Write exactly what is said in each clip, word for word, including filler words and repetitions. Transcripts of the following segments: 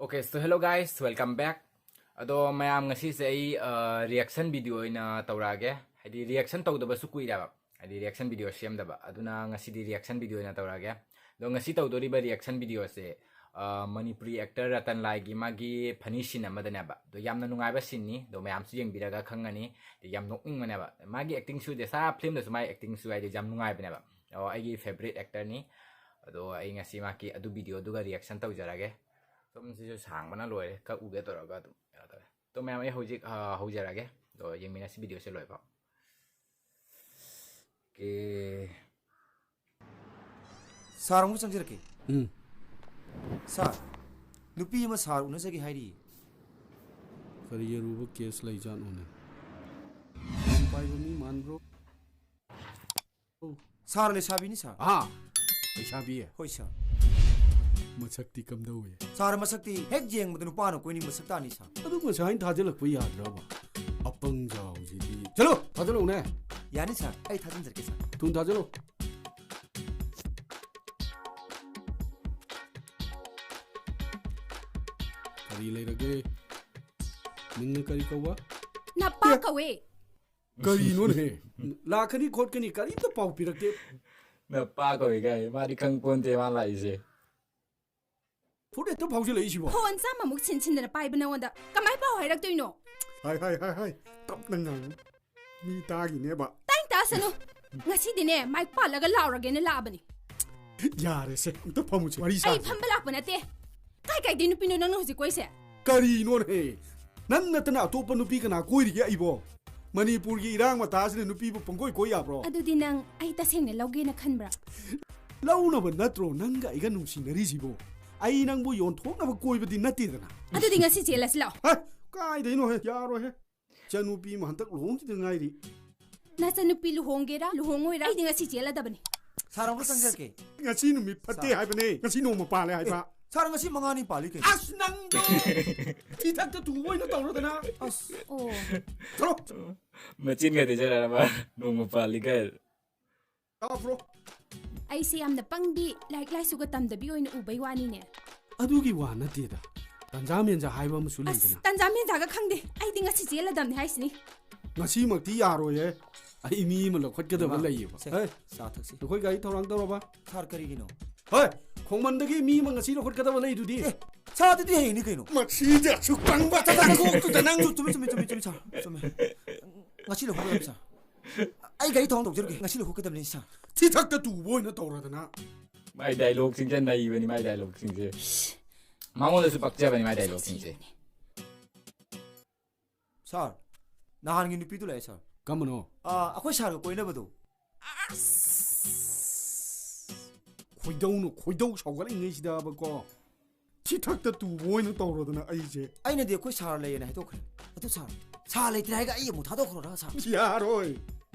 Okay, so hello guys, welcome back. ꯑꯗꯣ ꯃꯌꯥꯝ, ꯉꯁꯤꯁꯦ ꯑꯩ ꯔꯤꯌꯦꯛꯁꯟ ꯚꯤꯗꯤꯑꯣ ꯑꯣꯏꯅ ꯇꯧꯔꯛꯑꯒꯦ. ꯍꯥꯏꯗꯤ ꯔꯤꯌꯦꯛꯁꯟ ꯇꯧꯗꯕꯁꯨ ꯀꯨꯏꯔꯦꯕ, ꯍꯥꯏꯗꯤ ꯔꯤꯌꯦꯛꯁꯟ ꯚꯤꯗꯤꯑꯣ ꯁꯦꯝꯗꯕ꯫ ꯑꯗꯨꯅ ꯉꯁꯤꯗꯤ ꯔꯤꯌꯦꯛꯁꯟ ꯚꯤꯗꯤꯑꯣ ꯑꯣꯏꯅ ꯇꯧꯔꯛꯑꯒꯦ꯫ ꯑꯗꯣ ꯉꯁꯤ ꯇꯧꯗꯣꯔꯤꯕ ꯔꯤꯌꯦꯛꯁꯟ ꯚꯤꯗꯤꯑꯣꯁꯦ ꯃꯅꯤꯄꯨꯔꯤ ꯑꯦꯛꯇꯔ ꯔꯇꯟ ꯂꯥꯏꯒꯤ ꯃꯥꯒꯤ ꯐꯅꯤ ꯁꯤꯟ ꯑꯃꯗꯅꯦꯕ꯫ ꯑꯗꯣ ꯌꯥꯝꯅ ꯅꯨꯡꯉꯥꯏꯕ ꯁꯤꯟꯅꯤ, ꯑꯗꯣ ꯃꯌꯥꯝꯁꯨ ꯌꯦꯡꯕꯤꯔꯒ ꯈꯪꯉꯅꯤ꯫ ꯌꯥꯝ ꯅꯣꯛꯅꯤꯡꯕꯅꯦꯕ ꯃꯥꯒꯤ ꯑꯦꯛꯇꯤꯡꯁꯨ, ꯖꯦꯁꯥ ꯐꯤꯂꯝꯗꯁꯨ ꯃꯥꯒꯤ ꯑꯦꯛꯇꯤꯡꯁꯨ ꯍꯥꯏꯗꯤ ꯌꯥꯝ ꯅꯨꯡꯉꯥꯏꯕꯅꯦꯕ꯫ ꯑꯣ, ꯑꯩꯒꯤ ꯐꯦꯕꯔꯤꯠ ꯑꯦꯛꯇꯔꯅꯤ꯫ ꯑꯗꯣ ꯑꯩ ꯉꯁꯤ ꯃꯥꯒꯤ ꯑꯗꯨ ꯚꯤꯗꯤꯑꯣꯗꯨꯒ ꯔꯤꯌꯦꯛꯁꯟ ꯇꯧꯖꯔꯒꯦ꯫ ꯁꯨꯝ ꯁꯤꯁꯨ ꯁꯥꯡꯕꯅ ꯂꯣꯏꯔꯦ, ꯀꯛꯎꯒꯦ ꯇꯧꯔꯒ ꯑꯗꯨꯝ ꯀꯩꯅꯣ ꯇꯧꯔꯦ꯫ ꯑꯗꯣ ꯃꯌꯥꯝ, ꯑꯩ ꯍꯧꯖꯤꯛ ꯍꯧꯖꯔꯒꯦ꯫ ꯑꯗꯣ ꯌꯦꯡꯃꯤꯟꯅꯁꯤ ꯚꯤꯗꯤꯑꯣꯁꯦ ꯂꯣꯏꯐꯥꯎ꯫ ꯑꯣꯀꯦ꯫ ꯁꯥꯔ ꯑꯃꯨꯛ ꯆꯪꯖꯔꯛꯀꯦ꯫ ꯎꯝ꯫ ꯁꯥꯔ, ꯅꯨꯄꯤ ꯑꯃ ꯁꯥꯔ ꯎꯅꯖꯒꯦ ꯍꯥꯏꯔꯤ꯫ ꯀꯔꯤ ꯑꯔꯨꯕ ꯀꯦꯁ ꯂꯩꯖꯥꯠꯅꯣꯅꯦ? ꯄꯥꯏꯕ ꯃꯤ ꯃꯥꯟꯕ꯭ꯔꯣ? ꯁꯥꯔ, ꯂꯩꯁꯥꯕꯤꯅꯤ ꯁꯥꯔ꯫ ꯑꯥ, ꯂꯩꯁꯥꯕꯤ? ꯍꯣꯏ ꯁꯥꯔ꯫ ꯃꯁꯛꯇꯤ ꯀꯝꯗꯧꯏ? ꯁꯥꯔ, ꯃꯁꯛꯇꯤ ꯍꯦꯛ ꯌꯦꯡꯕꯗ ꯅꯨꯄꯥꯅ ꯀꯣꯏꯅꯤꯡꯕ ꯁꯛꯇꯥꯅꯤ ꯁꯥꯔ꯫ ꯑꯗꯨ ꯉꯁꯥꯏꯅ ꯊꯥꯖꯤꯜꯂꯛꯄ ꯌꯥꯗ꯭ꯔꯕ? ꯑꯄꯪ ꯖꯥꯎꯁꯤꯗꯤ꯫ ꯆꯠꯂꯣ, ꯊꯥꯖꯤꯜꯂꯛꯎꯅꯦ꯫ ꯌꯥꯅꯤ ꯁꯥꯔ, ꯑꯩ ꯊꯥꯖꯤꯟꯖꯔꯛꯀꯦ ꯁꯥꯔ꯫ ꯊꯨꯅ ꯊꯥꯖꯤꯜꯂꯣ꯫ ꯀꯔꯤ ꯂꯩꯔꯒꯦ? ꯃꯤꯡꯅ ꯀꯔꯤ ꯀꯧꯕ? ꯅꯄꯥ ꯀꯧꯋꯦ꯫ ꯀꯔꯤꯅꯣꯅꯦ? ꯂꯥꯛꯀꯅꯤ ꯈꯣꯠꯀꯅꯤ ꯀꯔꯤꯝꯇ ꯄꯥꯎ ꯄꯤꯔꯛꯇꯦ꯫ ꯅꯄꯥ ꯀꯧꯏ ꯀꯥꯏ, ꯃꯥꯗꯤ ꯈꯪꯄꯣꯟꯇꯦ ꯃꯥ ꯂꯥꯛꯏꯁꯦ꯫ ꯐꯨꯔꯤꯠ ꯍꯦꯛꯇ ꯐꯥꯎꯖꯤꯜꯂꯛꯏꯁꯤꯕꯣ? ꯐꯣꯟ ꯆꯥꯝꯃꯃꯨꯛ ꯁꯤꯟ ꯁꯤꯟꯗꯅ ꯄꯥꯏꯕ ꯅꯉꯣꯟꯗ ꯀꯃꯥꯏ ꯄꯥꯎ ꯍꯥꯏꯔꯛꯇꯣꯏꯅꯣ? ꯍꯥꯏ ꯍꯥꯏ ꯍꯥꯏ ꯍꯥꯏ, ꯇꯞꯅ ꯉꯥꯡꯉꯨ, ꯃꯤ ꯇꯥꯈꯤꯅꯦꯕ꯫ ꯇꯥꯏ ꯇꯥꯁꯅꯨ꯫ ꯉꯁꯤꯗꯤꯅꯦ ꯃꯥꯏ ꯄꯥꯜꯂꯒ ꯂꯥꯎꯔꯒꯦꯅ ꯂꯥꯛꯑꯕꯅꯤ꯫ ꯌꯥꯔꯦꯁꯦ, ꯑꯝꯇ ꯐꯝꯃꯨꯁꯦ, ꯋꯥꯔꯤ ꯑꯩ ꯁꯥꯁꯦ꯫ ꯐꯝꯕ ꯂꯥꯛꯄ ꯅꯠꯇꯦ꯫ ꯀꯥꯏ ꯀꯥꯏꯗꯩ ꯅꯨꯄꯤꯅꯣ ꯅꯪꯅ ꯍꯧꯖꯤꯛ ꯀꯣꯏꯁꯦ? ꯀꯔꯤꯅꯣꯅꯦ? ꯅꯪ ꯅꯠꯇꯅ ꯑꯇꯣꯞꯄ ꯅꯨꯄꯤ ꯀꯅꯥ ꯀꯣꯏꯔꯤꯒꯦ ꯑꯩꯕꯣ? ꯃꯅꯤꯄꯨꯔꯒꯤ ꯏꯔꯥꯡ ꯃꯇꯥꯁꯤꯗ ꯅꯨꯄꯤꯕꯨ ꯄꯪꯀꯣꯏ ꯀꯣꯏ ꯌꯥꯕ꯭ꯔꯣ? ꯑꯗꯨꯗꯤ ꯅꯪ ꯑꯩ ꯇꯁꯦꯡꯅ ꯂꯧꯒꯦꯅ ꯈꯟꯕ꯭ꯔꯥ? ꯂꯧꯅꯕ ꯅꯠꯇ꯭ꯔꯣ ꯅꯪꯒ ꯑꯩꯒ ꯅꯨꯡꯁꯤꯅꯔꯤꯁꯤꯕꯣ? ꯑꯩ ꯅꯪꯕꯨ ꯌꯣꯟꯊꯣꯛꯅꯕ ꯀꯣꯏꯕꯗꯤ ꯅꯠꯇꯦꯗꯅ꯫ ꯑꯗꯨꯗꯤ ꯉꯁꯤ ꯆꯦꯜꯂꯁꯤ ꯂꯥꯛꯑꯣ꯫ ꯍꯦ, ꯀꯥꯏꯗꯩꯅꯣꯍꯦ? ꯌꯥꯔꯣꯏꯍꯦ꯫ ꯏꯆꯟꯅꯨꯄꯤ ꯑꯃ ꯍꯟꯇꯛ ꯂꯨꯍꯣꯡꯈꯤꯗ ꯉꯥꯏꯔꯤ꯫ ꯅꯆꯟꯅꯨꯄꯤ ꯂꯨꯍꯣꯡꯒꯦꯔꯥ ꯂꯨꯍꯣꯡꯉꯣꯏꯔꯥ ꯑꯩꯗꯤ ꯉꯁꯤ ꯆꯦꯜꯂꯗꯕꯅꯤ꯫ ꯁꯥꯔ, ꯑꯃꯨꯛꯇ ꯆꯪꯖꯔꯛꯀꯦ꯫ ꯉꯁꯤ ꯅꯨꯃꯤꯠ ꯐꯠꯇꯦ ꯁꯥꯔ꯫ ꯍꯥꯏꯕꯅꯦ, ꯉꯁꯤ ꯅꯣꯡꯃ ꯄꯥꯜꯂꯦ ꯍꯥꯏꯕ꯫ ꯁꯥꯔ, ꯉꯁꯤ ꯃꯉꯥꯅꯤ ꯄꯥꯜꯂꯤ ꯀꯩꯅꯣ꯫ ꯑꯁ, ꯅꯪꯗꯣ ꯏꯊꯛꯇ ꯇꯨꯕ ꯑꯣꯏꯅ ꯇꯧꯔꯗꯅ꯫ ꯑꯁ, ꯑꯣ꯫ ꯆꯠꯂꯣ꯫ ꯃꯆꯤꯟꯒꯗꯤ ꯆꯠꯂꯒ ꯃꯥ ꯅꯣꯡꯃ ꯄꯥꯜꯂꯤ ꯀꯥꯏ꯫ ꯇꯥꯕ꯭ꯔꯣ? ꯑꯩꯁꯦ ꯌꯥꯝꯅ ꯄꯪꯕꯤ, ꯂꯥꯏꯔꯤꯛ ꯂꯥꯏꯁꯨꯒ ꯇꯝꯗꯕꯤ ꯑꯣꯏꯅ ꯎꯕꯩ ꯋꯥꯅꯤꯅꯦ꯫ ꯑꯗꯨꯒꯤ ꯋꯥ ꯅꯠꯇꯦꯗ꯫ ꯇꯟꯖꯥ ꯃꯦꯟꯖꯥ ꯍꯥꯏꯕ ꯑꯃꯁꯨ ꯑꯁ, ꯂꯩꯗꯅ꯫ ꯇꯟꯖꯥ ꯃꯦꯟꯖꯥꯒ ꯈꯪꯗꯦ꯫ ꯑꯩꯗꯤ ꯉꯁꯤ ꯆꯦꯜꯂꯗꯝꯅꯦ ꯍꯥꯏꯁꯤꯅꯤ꯫ ꯉꯁꯤꯃꯛꯇꯤ ꯌꯥꯔꯣꯏꯌꯦ꯫ ꯑꯩ ꯃꯤ ꯑꯃ ꯂꯧꯈꯠꯀꯗꯕ ꯏꯃꯥ, ꯂꯩꯌꯦꯕ꯫ ꯁꯦ, ꯍꯦ, ꯆꯥ ꯊꯛꯁꯤ꯫ ꯅꯈꯣꯏ ꯒꯥꯔꯤ ꯊꯧꯔꯥꯡ ꯇꯧꯔꯕ? ꯁꯥꯔ, ꯀꯔꯤꯒꯤꯅꯣ? ꯍꯣꯏ, ꯈꯣꯡꯃꯟꯗꯒꯤ ꯃꯤ ꯑꯃ ꯉꯁꯤ ꯂꯧꯈꯠꯀꯗꯕ ꯂꯩꯗꯨꯗꯤ꯫ ꯑꯦ, ꯁꯥꯔ, ꯑꯗꯨꯗꯤ ꯍꯌꯦꯡꯅꯤ ꯀꯩꯅꯣ꯫ ꯃꯁꯤꯗꯤ ꯑꯁꯨꯛ ꯄꯪꯕ꯫ ꯆꯠ, ꯆꯠ, ꯆꯠ, ꯀꯣꯛꯇꯨꯗ ꯅꯪ꯫ ꯆꯨꯝꯃꯤ, ꯆꯨꯝꯃꯤ, ꯆꯨꯝꯃꯤ, ꯆꯨꯝꯃꯤ, ꯁꯥꯔ, ꯆꯨꯝꯃꯤ꯫ ꯉꯁꯤ ꯂꯧꯈꯠꯀꯗꯕꯅꯤ, ꯁꯥꯔ꯫ ꯑꯩ ꯒꯥꯔꯤ ꯊꯧꯔꯥꯡ ꯇꯧꯖꯔꯨꯒꯦ꯫ ꯉꯁꯤ ꯂꯧꯈꯠꯀꯗꯕꯅꯤ, ꯁꯥꯔ꯫ ꯊꯤꯊꯛꯇ ꯇꯨꯕ ꯑꯣꯏꯅ ꯇꯧꯔꯗꯅ꯫ ꯃꯥꯏ ꯗꯥꯏꯂꯣꯒꯁꯤꯡꯁꯦ ꯅꯩꯕꯅꯤ, ꯃꯥꯏ ꯗꯥꯏꯂꯣꯒꯁꯤꯡꯁꯦ꯫ ꯃꯉꯣꯟꯗꯁꯨ ꯄꯛꯆꯕꯅꯤ ꯃꯥꯏ ꯗꯥꯏꯂꯣꯒꯁꯤꯡꯁꯦ꯫ ꯁꯥꯔ, ꯅꯍꯥꯟꯒꯤ ꯅꯨꯄꯤꯗꯨ ꯂꯥꯛꯑꯦ, ꯁꯥꯔ꯫ ꯀꯔꯝꯕꯅꯣ? ꯑꯥ, ꯑꯩꯈꯣꯏ ꯁꯥꯔꯒ ꯀꯣꯏꯅꯕꯗꯣ꯫ ꯈꯣꯏꯗꯧꯅ ꯈꯣꯏꯗꯧ ꯁꯥꯎꯒꯠꯂꯛꯏꯉꯩꯁꯤꯗꯕꯀꯣ, ꯊꯤꯊꯛꯇ ꯇꯨꯕ ꯑꯣꯏꯅ ꯇꯧꯔꯗꯅ ꯑꯩꯁꯦ꯫ ꯑꯩꯅꯗꯤ ꯑꯩꯈꯣꯏ ꯁꯥꯔ ꯂꯩꯌꯦꯅ ꯍꯥꯏꯗꯣꯛꯈ꯭ꯔꯦ꯫ ꯑꯗꯨ ꯁꯥꯔ, ꯁꯥꯔ ꯂꯩꯇ꯭ꯔꯦ ꯍꯥꯏꯔꯒ ꯑꯩ ꯑꯃꯨꯛ ꯊꯥꯗꯣꯛꯈ꯭ꯔꯣꯔꯥ, ꯁꯥꯔ? ꯌꯥꯔꯣꯏ꯫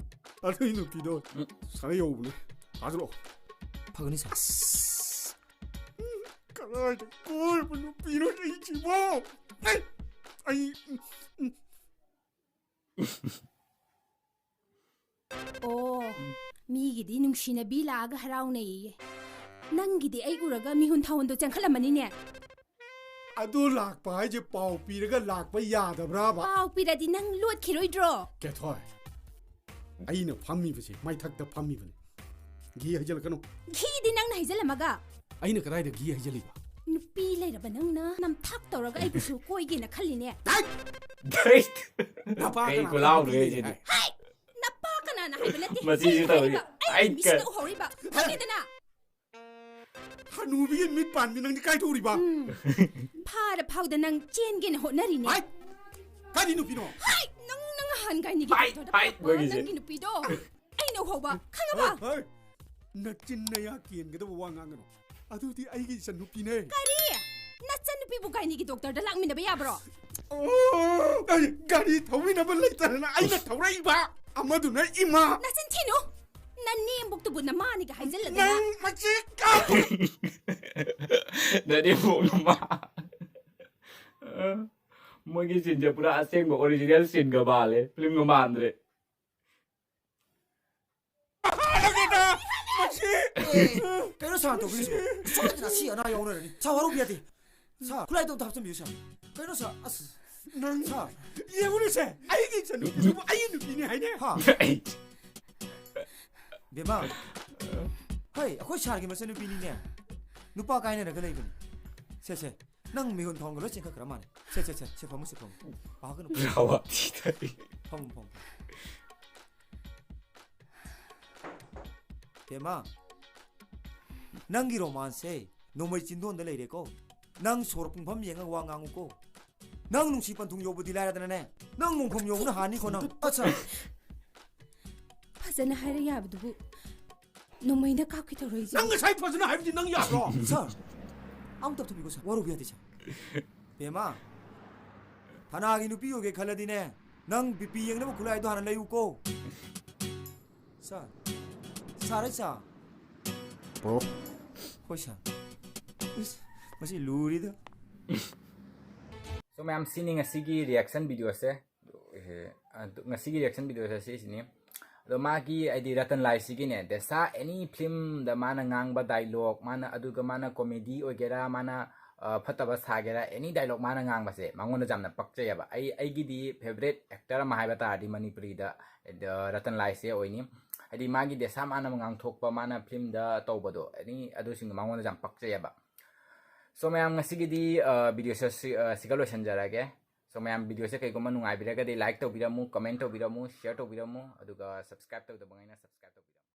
ꯑꯗꯨꯏ ꯅꯨꯄꯤꯗꯣ ꯎꯝ꯫ ꯁꯥꯔ ꯌꯧꯕꯅꯦ꯫ ꯊꯥꯖꯤꯜꯂꯛꯑꯣ꯫ ꯐꯒꯅꯤ, ꯁꯥꯔ꯫ ꯑꯁ꯫ ꯀꯗꯥꯏꯗ ꯀꯣꯏꯕ ꯅꯨꯄꯤꯅꯣ ꯑꯩꯁꯤꯕꯣ? ꯑꯩ, ꯑꯩ, ꯎꯝ, ꯎꯝ꯫ ꯑꯣ, ꯃꯤꯒꯤꯗꯤ ꯅꯨꯡꯁꯤꯅꯕꯤ ꯂꯥꯛꯑꯒ ꯍꯔꯥꯎꯅꯩꯌꯦ꯫ ꯅꯪꯒꯤꯗꯤ ꯑꯩ ꯎꯔꯒ ꯃꯤꯍꯨꯟ ꯊꯥꯍꯨꯟꯗꯣ ꯆꯦꯟꯈꯠꯂꯝꯃꯅꯤꯅꯦ꯫ ꯑꯗꯨ ꯂꯥꯛꯄ ꯍꯥꯏꯁꯦ ꯄꯥꯎ ꯄꯤꯔꯒ ꯂꯥꯛꯄ ꯌꯥꯗꯕ꯭ꯔꯥꯕ? ꯄꯥꯎ ꯄꯤꯔꯗꯤ ꯅꯪ ꯂꯣꯠꯈꯤꯔꯣꯏꯗ꯭ꯔꯣ? ꯀꯦꯊꯣꯏ, ꯑꯩꯅ ꯐꯝꯃꯤꯕꯁꯦ ꯃꯩꯊꯛꯇ ꯐꯝꯃꯤꯕꯅꯤ꯫ ꯘꯤ ꯍꯩꯖꯤꯜꯂꯛꯀꯅꯨ꯫ ꯘꯤꯗꯤ ꯅꯪꯅ ꯍꯩꯖꯤꯜꯂꯝꯃꯒ꯫ ꯑꯩꯅ ꯀꯗꯥꯏꯗ ꯘꯤ ꯍꯩꯖꯤꯜꯂꯤꯕ? ꯅꯨꯄꯤ ꯂꯩꯔꯕ ꯅꯪꯅ ꯅꯝꯊꯥꯛ ꯇꯧꯔꯒ ꯑꯩꯕꯨꯁꯨ ꯀꯣꯏꯒꯦꯅ ꯈꯜꯂꯤꯅꯦ꯫ ꯗꯩꯠ! ꯅꯄꯥ ꯀꯩ ꯀꯅꯥ ꯈꯨꯂꯥꯎꯅꯣ ꯅꯨꯄꯤ ꯂꯩ ꯁꯤꯗꯤ? ꯍꯥꯏ? ꯅꯄꯥ ꯀꯅꯥꯅ ꯍꯥꯏꯕ ꯅꯠꯇꯦ꯫ ꯃꯁꯤꯁꯨ ꯑꯩꯅ ꯇꯧꯔꯤ꯫ ꯍꯥꯏꯔꯤꯕ, ꯑꯩ ꯑꯩ ꯃꯤꯠꯁꯤꯅ ꯀ- ꯎꯍꯧꯔꯤꯕ꯫ ꯈꯪꯉꯦꯗꯅ? ꯍꯅꯨꯕꯤꯒꯤ ꯃꯤꯠ ꯄꯥꯟꯕꯤ ꯅꯪꯗꯤ ꯀꯥꯏꯊꯣꯛꯎꯔꯤꯕ? ꯎꯝ꯫ ꯐꯥꯔ ꯐꯥꯎꯗ ꯅꯪ ꯆꯦꯟꯒꯦꯅ ꯍꯣꯠꯅꯔꯤꯅꯦ꯫ ꯍꯥꯏ! ꯀꯥꯏꯗꯤ ꯅꯨꯄꯤꯅꯣ? ꯍꯥꯏ! ꯅꯪ, ꯅꯪ ꯅꯍꯥꯟ ꯒꯥꯏꯅꯤꯒꯤ ꯍꯥꯏ! ꯗꯣꯛꯇꯔꯗ ꯍꯥꯏ! ꯄꯨꯔꯛꯄ ꯃꯣꯏꯒꯤꯁꯦ꯫ ꯅꯪꯒꯤ ꯅꯨꯄꯤꯗꯣ꯫ ꯑꯩꯅ ꯎꯍꯧꯕ, ꯈꯪꯉꯕ? ꯍꯣꯏ, ꯍꯣꯏ꯫ ꯅꯆꯤꯟ ꯅꯌꯥ ꯀꯦꯟꯒꯗꯕ ꯋꯥ ꯉꯥꯡꯒꯅꯨ꯫ ꯑꯗꯨꯗꯤ ꯑꯩꯒꯤ ꯏꯆꯟ ꯅꯨꯄꯤꯅꯦ꯫ ꯀꯔꯤ? ꯅꯆꯟ ꯅꯨꯄꯤꯕꯨ ꯒꯥꯏꯅꯤꯒꯤ ꯗꯣꯛꯇꯔꯗ ꯂꯥꯛꯃꯤꯟꯅꯕ ꯌꯥꯕ꯭ꯔꯣ? ꯑꯣ, ꯑꯩ ꯒꯥꯔꯤ ꯊꯧꯃꯤꯟꯅꯕ ꯂꯩꯇꯗꯅ ꯑꯩꯅ ꯊꯧꯔꯛꯏꯕ꯫ ꯑꯃꯗꯨꯅ ꯏꯃꯥ꯫ ꯅꯆꯤꯟ ꯊꯤꯅꯨ꯫ ꯅꯅꯦꯝꯕꯣꯛꯇꯨꯕꯨ ꯅꯃꯥꯅꯤꯒ ꯍꯥꯏꯖꯤꯜꯂꯗꯅ꯫ ꯅꯪ ꯃꯆꯦ ꯀꯥ- ꯅꯅꯦꯝꯕꯣꯛ ꯅꯃꯥ꯫ ꯃꯣꯏꯒꯤ ꯁꯤꯟꯁꯦ ꯄꯨꯔꯥ ꯑꯁꯦꯡꯕ ꯑꯣꯔꯤꯖꯤꯅꯦꯜ ꯁꯤꯟꯒ ꯃꯥꯜꯂꯦ, ꯐꯤꯂꯝꯒ ꯃꯥꯟꯗ꯭ꯔꯦ꯫ ꯃꯁꯤ꯫ ꯑꯦ, ꯀꯩꯅꯣ ꯁꯥꯔ ꯇꯧꯕꯤꯔꯤꯁꯤꯕꯣ? ꯁꯣꯏꯗꯅ ꯑꯁꯤ ꯑꯅꯥ ꯌꯥꯎꯅꯔꯅꯤ꯫ ꯁꯥꯔ, ꯋꯥꯔꯧꯕꯤꯕ ꯌꯥꯗꯦ꯫ ꯁꯥꯔ, ꯈꯨꯠꯂꯥꯏꯗꯣ ꯑꯝꯇ ꯍꯥꯞꯆꯤꯟꯕꯤꯌꯨ, ꯁꯥꯔ꯫ ꯀꯩꯅꯣ, ꯁꯥꯔ? ꯑꯁ, ꯅꯪ, ꯁꯥꯔ, ꯌꯦꯡꯉꯨꯅꯦ, ꯁꯦ, ꯑꯩꯒꯤ ꯏꯆꯟꯅꯨꯄꯤꯗꯨꯕꯨ ꯑꯩꯒꯤ ꯅꯨꯄꯤꯅꯤ ꯍꯥꯏꯅꯦ? ꯍꯥ? ꯕꯦꯝꯃ, ꯍꯩ, ꯑꯩꯈꯣꯏ ꯁꯥꯔꯒꯤ ꯃꯆꯟꯅꯨꯄꯤꯅꯤꯅꯦ꯫ ꯅꯨꯄꯥ ꯀꯥꯏꯅꯔꯒ ꯂꯩꯕꯅꯤ꯫ ꯁꯦ, ꯁꯦ, ꯅꯪ ꯃꯤꯍꯨꯟ ꯊꯥꯎꯟꯒ ꯂꯣꯏ ꯆꯦꯟꯈꯠꯈ꯭ꯔ ꯃꯥꯜꯂꯦ꯫ ꯁꯦ, ꯁꯦ, ꯁꯦ, ꯁꯦ, ꯐꯝꯃꯨ, ꯁꯦ, ꯐꯝꯃꯨ꯫ ꯄꯥꯈꯠꯀꯅꯨ꯫ ꯄꯨꯔꯥ ꯋꯥꯊꯤ ꯇꯥꯏ꯫ ꯐꯝꯃꯨ, ꯐꯝꯃꯨ꯫ ꯕꯦꯝꯃ, ꯅꯪꯒꯤ ꯔꯣꯃꯥꯟꯁꯁꯦ ꯅꯣꯡꯃꯩ ꯆꯤꯟꯗꯣꯟꯗ ꯂꯩꯔꯦꯀꯣ꯫ ꯅꯪ ꯁꯣꯔ ꯄꯨꯡꯐꯝ ꯌꯦꯡꯉꯒ ꯋꯥ ꯉꯥꯡꯉꯨꯀꯣ꯫ ꯅꯪ ꯅꯨꯡꯁꯤ ꯄꯟꯊꯨꯡ ꯌꯧꯕꯗꯤ ꯂꯥꯏꯔꯗꯅꯅꯦ, ꯅꯪ ꯃꯣꯡꯐꯝ ꯌꯧꯕꯅ ꯍꯥꯅꯤꯀꯣ ꯅꯪ꯫ ꯑꯠꯆꯥ꯫ ꯐꯖꯅ ꯍꯥꯏꯔ ꯌꯥꯕꯗꯨꯕꯨ ꯅꯣꯡꯃꯩꯅ ꯀꯥꯞꯀꯦ ꯇꯧꯔꯛꯏꯁꯦ꯫ ꯅꯪ ꯉꯁꯥꯏ ꯐꯖꯅ ꯍꯥꯏꯕꯗꯤ ꯅꯪ ꯌꯥꯕ꯭ꯔꯣ? ꯁꯥꯔ, ꯑꯃꯨꯛ ꯇꯞꯊꯨꯕꯤꯀꯣ ꯁꯥꯔ, ꯋꯥꯔꯧꯕ ꯌꯥꯗꯦ ꯁꯥꯔ꯫ ꯕꯦꯝꯃ, ꯊꯅꯥꯒꯤ ꯅꯨꯄꯤ ꯑꯣꯏꯒꯦ ꯈꯜꯂꯗꯤꯅꯦ, ꯅꯪ ꯕꯤ ꯄꯤ ꯌꯦꯡꯅꯕ ꯈꯨꯠꯂꯥꯏꯗꯣ ꯍꯥꯟꯅ ꯂꯩꯌꯨꯀꯣ꯫ ꯁꯥꯔ, ꯁꯥꯔ, ꯑꯩ ꯁꯥꯔ꯫ ꯕ꯭ꯔꯣ꯫ ꯍꯣꯏ ꯁꯥꯔ꯫ ꯏꯁ, ꯃꯁꯤ ꯂꯨꯔꯤꯗ꯫ So ꯃꯌꯥꯝ, ꯁꯤꯅꯤ ꯉꯁꯤꯒꯤ reaction videoꯁꯦ꯫ ꯑꯦ, ꯑꯗꯨ ꯉꯁꯤꯒꯤ reaction videoꯁꯦ ꯁꯤꯁꯤꯅꯤ꯫ ꯑꯗꯣ ꯃꯥꯒꯤ ꯍꯥꯏꯗꯤ ꯔꯇꯟ ꯂꯥꯏꯁꯤꯒꯤꯅꯦ, ꯗꯦꯁꯥ any filmꯗ ꯃꯥꯅ ꯉꯥꯡꯕ dialogue, ꯃꯥꯅ, ꯑꯗꯨꯒ ꯃꯥꯅ comedy ꯑꯣꯏꯒꯦꯔꯥ, ꯃꯥꯅ, ꯑ, ꯐꯠꯇꯕ ꯁꯥꯒꯦꯔꯥ, any dialogue ꯃꯥꯅ ꯉꯥꯡꯕꯁꯦ ꯃꯉꯣꯟꯗ ꯌꯥꯝꯅ ꯄꯛꯆꯩꯑꯕ꯫ ꯑꯩ, ꯑꯩꯒꯤꯗꯤ favourite actor ꯑꯃ ꯍꯥꯏꯕ ꯇꯥꯔꯗꯤ ꯃꯅꯤꯄꯨꯔꯤꯗ, ꯑ, ꯔꯇꯟ ꯂꯥꯏꯁꯦ ꯑꯣꯏꯅꯤ꯫ ꯍꯥꯏꯗꯤ ꯃꯥꯒꯤ ꯗꯦꯁꯥ ꯃꯥꯅ ꯉꯥꯡꯊꯣꯛꯄ, ꯃꯥꯅ filmꯗ ꯇꯧꯕꯗꯣ, any ꯑꯗꯨꯁꯤꯡꯗꯣ ꯃꯉꯣꯟꯗ ꯌꯥꯝ ꯄꯛꯆꯩꯑꯕ꯫ So ꯃꯌꯥꯝ, ꯉꯁꯤꯒꯤꯗꯤ, ꯑ, videoꯁꯦ ꯁꯤ, ꯑ, ꯁꯤꯒ ꯂꯣꯏꯁꯤꯟꯖꯔꯒꯦ꯫ So ꯃꯌꯥꯝ, videoꯁꯦ ꯀꯩꯒꯨꯝꯕ ꯅꯨꯡꯉꯥꯏꯕꯤꯔꯒꯗꯤ like ꯇꯧꯕꯤꯔꯝꯃꯨ, comment ꯇꯧꯕꯤꯔꯝꯃꯨ, share ꯇꯧꯕꯤꯔꯝꯃꯨ, ꯑꯗꯨꯒ subscribe ꯇꯧꯗꯕꯉꯩꯅ subscribe ꯇꯧꯕꯤꯔꯝꯃꯨ꯫